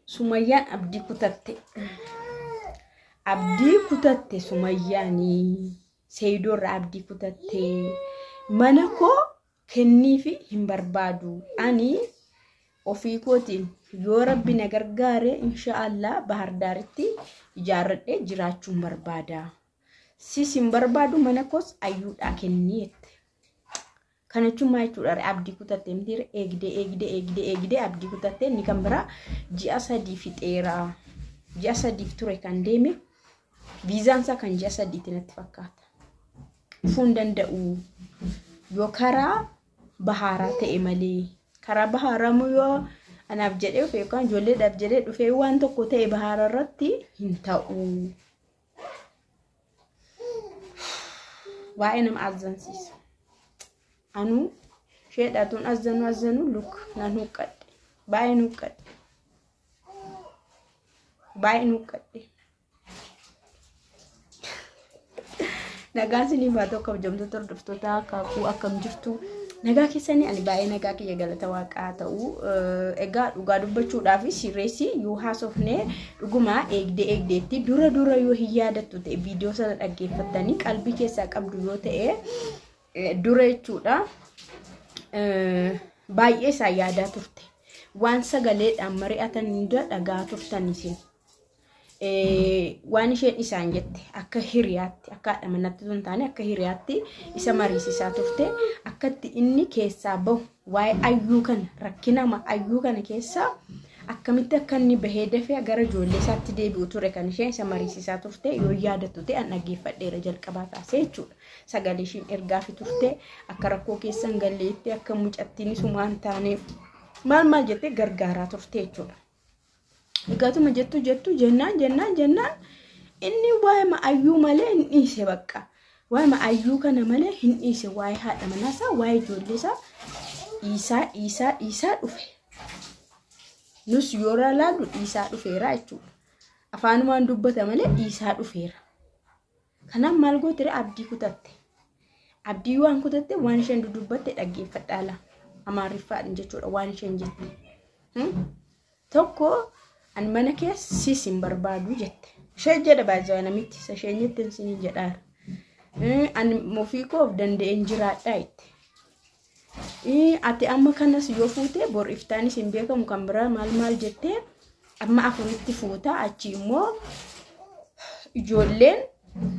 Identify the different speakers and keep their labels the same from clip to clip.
Speaker 1: Sumayyaan abdii kutatte. Abdii kutatte Sumayyaanii. Seeyidoo irraa abdii kutatte. Mana koo kenniifi hin barbaadu. Ani ofii kootiin yoo rabbi na gargaare inshaallah Bahar Daaritti ijaarradhee jiraachuun barbaada. Sis hin barbaadu mana koos ayyuudhaa kennii jette. Kana jechuun maal jechuudha? Abdii kutattee miti eegdee eegdee eegdee eegdee abdii kutattee inni kan biraa ji'a 3 fixeera. Ji'a 3f ture kan deeme viizaan isaa kan ji'a 3ti natti fakkaata. Dhufuu hin danda'u. Yoo karaa bahaaraa ta'e malee. Karaa bahaaraa immoo yoo anaaf jedhee dhufe yookaan ijoolleedhaaf jedhee dhufee waan tokko ta'e bahaara irratti hin ta'u. Baay'ee nama azzansiisa. Anuu isheedhaatuun azzanuu azzanuu luk nan huqqadhe. Baay'een huqqadhe. Baay'een huqqadhe. Nagaan isiniif haa ta'u kabajamtoota hordoftoota akaakuu akkam jirtu. Nagaa keessanii ani baay'ee nagaa kiyya galata waaqaa haa ta'u. Egaa dhugaa dubbachuudhaaf sirreessi yoo haasofne dhugumaa eegdee eegdeetti dura dura yoo hin yaadattu ta'e viidiyoo sana dhaggeeffattanii qalbii keessaa qabdu yoo ta'e dura jechuudha. Baay'ee isaa yaadaa turte. Waan sagaleedhaan mari'atan hunda dhagaa turtan isin. Waan isheen isaan jette akka hiriyaatti akka haadha manatti osoo hin taane akka hiriyaatti isa mariisisaa turte akka itti inni keessaa bahu waa'ee ayyuu kana rakkinama ayyuu kana keessaa akkamitti akka inni bahee dafee gara ijoollee isaatti deebi'u ture kan isheen isa mariisisaa turte yoo yaadattu ta'e an dhaggeeffadheera jalqabaa kaasee jechuudha. Sagalee ishiin ergaafi turte akka rakkoo keessa hin galleetti akka mucattiin isumaa hin taaneef maal maal jettee gargaaraa turte jechuudha. Egaatuma jettu jettu jennaan jennaan jennaan inni waa'ee ayyuu malee hin dhiise bakka. Waa'ee ayyuu kana malee hin dhiise waa'ee haadha manaasaa waa'ee ijoollee isaa dhiisaa dhiisaa dhiisaa dhufe. Nus yoo laallu dhiisaa dhufeera jechuudha. Afaanumaan dubbata malee dhiisaa dhufeera. Kanaaf maal gootere abdii kutatte. Abdii waan kutatte waan isheen dudubbatte dhaggeeffadhaala. Amaariffaadhaan jechuudha waan isheen jette. Tokko an mana kee sis hin barbaadu jette. Ishee jedha baay'ee namitti isa isheen jette isiniin jedhaara. An ofii koo of danda'een jiraadha jette. Ati amma kanas yoo fuute bor iftaanis hin beekamu kan biraa maal maal jettee amma afuritti fuuta achi immoo ijoolleen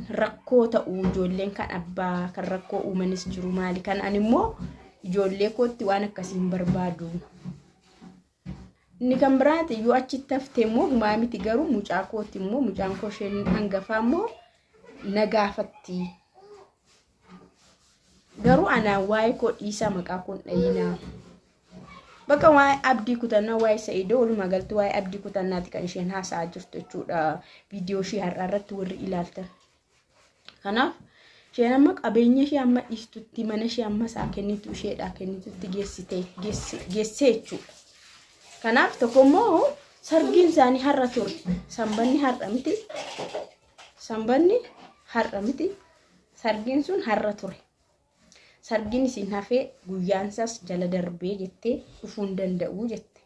Speaker 1: rakkoo ta'u ijoolleen kan abbaa kan rakkoo uumanis jiru maali kan ani immoo ijoollee kootti waan akkasii hin barbaadu. Inni kan biraati yoo achitti hafte immoo humaa miti garuu mucaa kooti immoo mucaan koo isheen hangafaa immoo na gaafatti. Garuu anaan waa'ee koo dhiisaa maqaa koon dhayinaa. Bakka waa'ee abdii kutannaa waa'ee Sa'idoo walumaa galatti waa'ee abdii kutannaati kan isheen haasa'aa jirtu jechuudha. Viidiyoo ishee har'aa irratti warri ilaaltan. Kanaaf isheen amma qabeenya ishee amma dhiistutti mana ishee amma isaa kennitu isheedhaa kennitutti geessite geessee jechuudha. Kanaaf tokko immoo sargiin isaanii har'a ture. Sanbanni har'a miti. Sanbanni har'a miti. Sargiin sun har'a ture. Sargiin isin hafee guyyaan isaas jala darbee jettee dhufuu hin danda'u jette.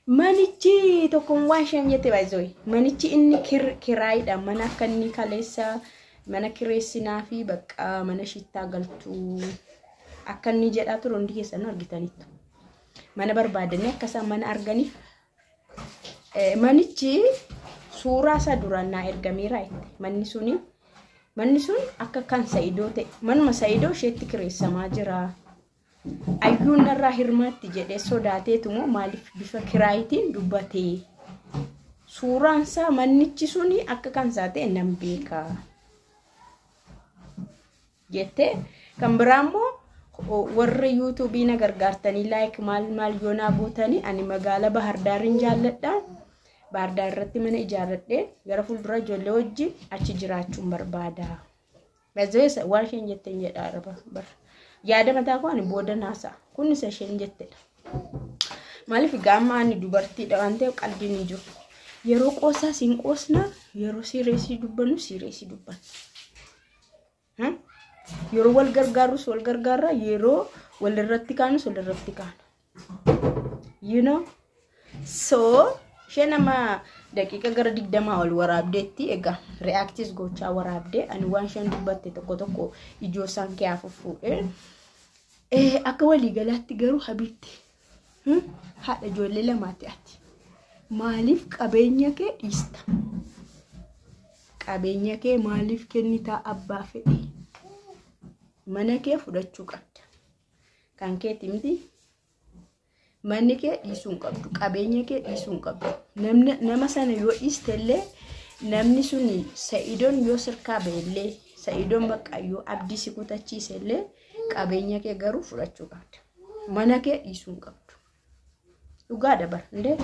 Speaker 1: Manichi tokko waan isheen jette baay'isoo. Manichi inni kiraayiidha. Mana akka inni kaleessa mana kireessinaa fi bakka mana shittaa galtuu akka inni jedhaa ture hundi keessanuu argitaniittu. Mana barbaadanii akka isaan mana arganiif manichi suuraa isaa duraan naa ergameera jette. Manni suni manni sun akka kan Sa'idoo ta'e manuma Sa'idoo isheetti kireessamaa jira. Ayyuun narraa hirmaatti jedhee sodaateetu moo maaliif bifa kiraayitiin dubbate? Suuraan isaa mannichi suni akka kan isaa ta'e nan beeka. Jettee kan biraa immoo warri yuutuubii na gargaartanii laayik maal maal yoo naa gootanii ani magaala Bahar Daarin jaalladha. Bahar Daar irratti mana ijaarradhee gara fuuldura ijoollee wajjin achi jiraachuun barbaada. Bazeessa waan isheen jette hin jedhaa bara. Yaada mataa koo ani booda naasa'a. Kun isa isheen jettedha. Maaliif gaama ani dubartiidha waan ta'eef qalbiin hin jiru. Yeroo qoosaa siin qoosna, yeroo siireesii dubbannu siireesii dubbanna. Yeroo wal gargaarrus wal gargaarra, yeroo walirratti kaanus walirratti kaana. You know? So, Isheen nama daqiiqa gara 20 ol waraabdeetti egaa reaaktis gochaa waraabdee ani waan isheen dubbatte tokko tokko ijoo isaan kee fuudhee akka waliigalaatti garuu habiitti haadha ijoollee lamaati ati. Maaliif qabeenya kee dhiista? Qabeenya kee maaliif kennitaa abbaa fedhe? Mana kee fudhachuu qabda. Kan keeti miti. Manni kee dhiisuu hin qabdu. Qabeenya kee dhiisuu hin qabdu. Nama sana yoo dhiiste illee namni sun Sa'idoon yoo sirkaa ba'e illee Sa'idoon bakka yoo abdii si kutachiise illee qabeenya kee garuu fudhachuu qabda. Mana kee dhiisuu hin qabdu. Dhugaadha bara. Indee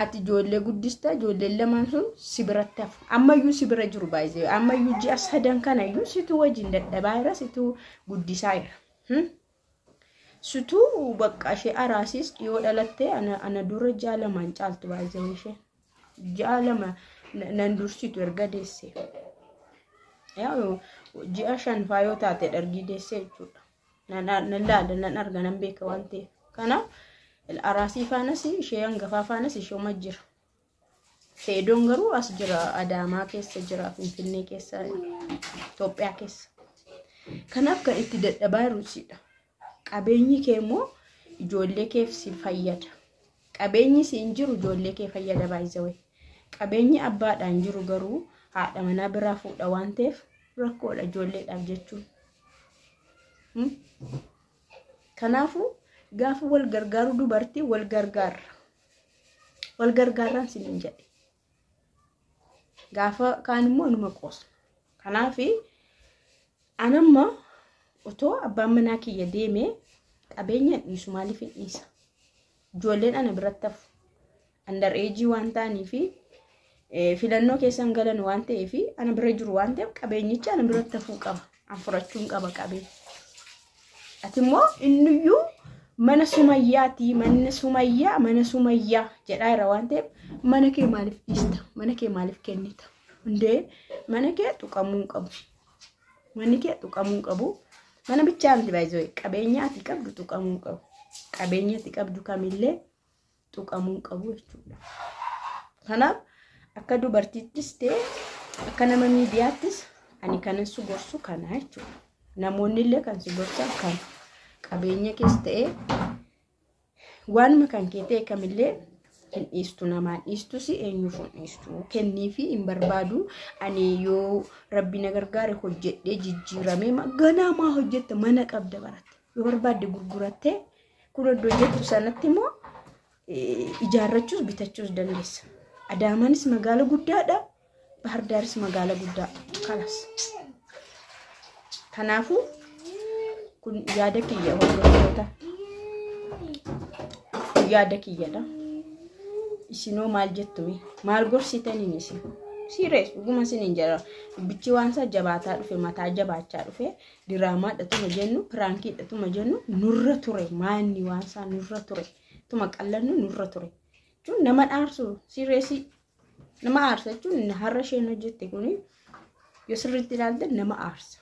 Speaker 1: ati ijoollee guddista ijoolleen lamaan sun si biratti hafu. Ammayyuu si bira jiru baay'ee. Ammayyuu ji'a sadan kanayyuu situu wajjin dadhabaa jira situu guddisaa jira. Situu bakka ishee araasiis dhiyoo dhalattee ana dura ji'a lamaan caaltu baay'ee ishee. Ji'a lama nan dursitu erga deesse. Ji'a 5 faa yoo taate dhargii deesse jechuudha. Nan laala nan arga nan beeka waan ta'eef. Kanaaf araasii faanas ishee hangafaa faanas ishee jira. Sa'idoon garuu as jira Adaamaa keessa jira Finfinnee keessa Itoophiyaa keessa. Kanaaf kan itti dadhabaa jiru sidha. Qabeenyi kee immoo ijoollee keef si fayyada. Qabeenyi siin jiru ijoollee kee fayyada baay'ee. Qabeenyi abbaadhaan jiru garuu haadha manaa biraa fuudha waan ta'eef rakkoodha ijoolleedhaaf jechuun. Kanaafuu gaafa wal gargaaru dubartii wal gargaarra. Wal gargaarraan siniin jedhe. Gaafa kaan immoo numa qoosa. Kanaaf anamma otoo abbaan manaa kiyya deemee qabeenya dhiisu maaliif hin dhiisa? Ijoolleen ana biratti hafu. Andar eejii waan ta'aniif filannoo keessan galan waan ta'eef ana bira jiru waan ta'eef qabeenyichi ana biratti hafuu qaba. An fudhachuun qaba qabeenya. Ati immoo inniyyuu mana sumayyaati mana sumayyaa mana sumayyaa jedhaa jira waan ta'eef mana kee maaliif dhiista? Mana kee maaliif kennita? Hundee mana kee tuqamuu hin qabu. Manni kee tuqamuu hin qabu. Mana bichaa miti baay'ee qabeenya ati qabdu tuqamuu hin qabu. Qabeenya ati qabdu kamillee tuqamuu hin qabu jechuudha. Kanaaf akka dubartiittis ta'e akka nama miidiyaattis ani kanan si gorsu kana jechuudha. Namoonni illee kan si gorsan kana. Qabeenya kees ta'e waanuma kan kee ta'e kamillee hin dhiistu namaan dhiistus eenyuuf hin dhiistu kenniifi hin barbaadu ani yoo rabbi na gargaare hojjedhee jijjiiramee ganaa maa hojjette mana qabda baratte yoo barbaadde gurgurattee kun iddoo jettu sanatti immoo ijaarrachuus bitachuus dandeessa. Adaamaanis magaala guddaadha. Bahirdaaris magaala guddaadha. Kalas. Kanaafuu kun yaada kiyya hordoftoota. Kun yaada kiyyadha. Isinoo maal jettume? Maal gorsitaniin isin? Siirees dhuguma isiniin jedha. Dubbichi waan isaa jabaataa dhufe mataa jabaachaa dhufe diraamaadhatuma jennu piraankiidhatuma jennu nurra ture maanni waan isaa nurra ture tuma qallannu nurra ture. Jechuun nama aarsu siireesii nama aarsa jechuun har'a isheen hojjette kuni yoo sirriitti ilaalte nama aarsa.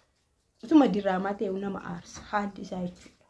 Speaker 1: Utuma diraamaa ta'e nama aarsa haalli isaa jechuudha.